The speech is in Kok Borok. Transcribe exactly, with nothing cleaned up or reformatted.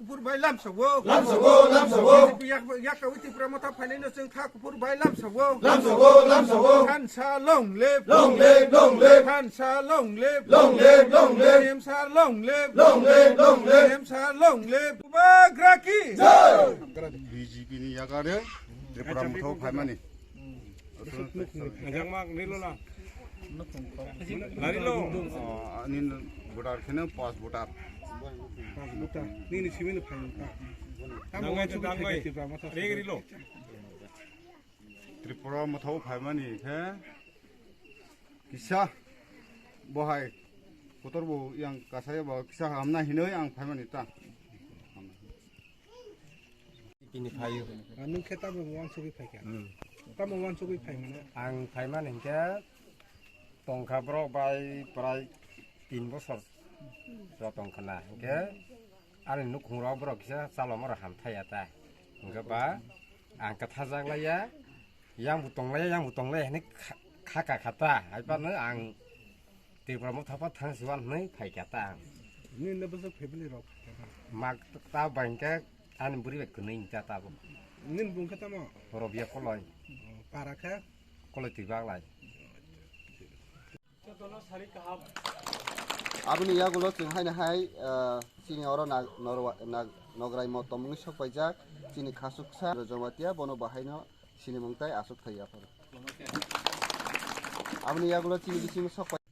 Kuphur bai lamsago. Lamsago, lamsago. B J P yak, yak kawi Tipra Motha phainaino chwng kha kuphur bai lamsago. Lamsago, lamsago. Thansa long live. Long live, long live. Thansa long live. Long live, long live. T M sir long live. Long live, long live. T M sir long live. Bubagra ki. Jai. B J P ni yagare Tripura Motha phaimani. Ajak mak nilo na. Nari lo. Oh, ani voter kheno pas voter. Pas voter. Nini simi ni phai ta. Tamo Dangai wansugwi tangbai. Phai Tipra Motha. Reg rilo. Tripura Motha phaimani khe kisa bohai kotor bo yang kasaya bo kisa hamna hinoi ang phaimani ta. Bini phaio. Ah, nwng khe tamo wansugwi phaikha? Hmm. Tamo wansugwi phaimano? Ang phaimani hinkhe tongkha borok bai prai tin bosor rok tongkha na. Hinkhe ani nukhung rok borok kisa chalomorok hamthai ya ta. Hinkhe ba ang kwthajak laiya, yang bo tonglaiya, yang bo tonglaiya hinwi kha-, khaka kha ta. Haiphano ang Tipra Motha pha thang siwan hwnwi phai kha ta ang. Nini bwswk family rok? Mak ta bai hwnkhe ani bwrwi bai kwnwi ta tabuk. Nini bung khe tamo? Robia Koloi. Para khe? Koloi twi baglai. Aboni yagulo chwng haino hai, ah, chini oro nag-, norwa-, nag-, nograi mo tomungwi sok paijak chini khasuksa Jamatia bono bahaino sinimung tai aswk thai aphano. Aboni yagulo chini bisingo sok pai-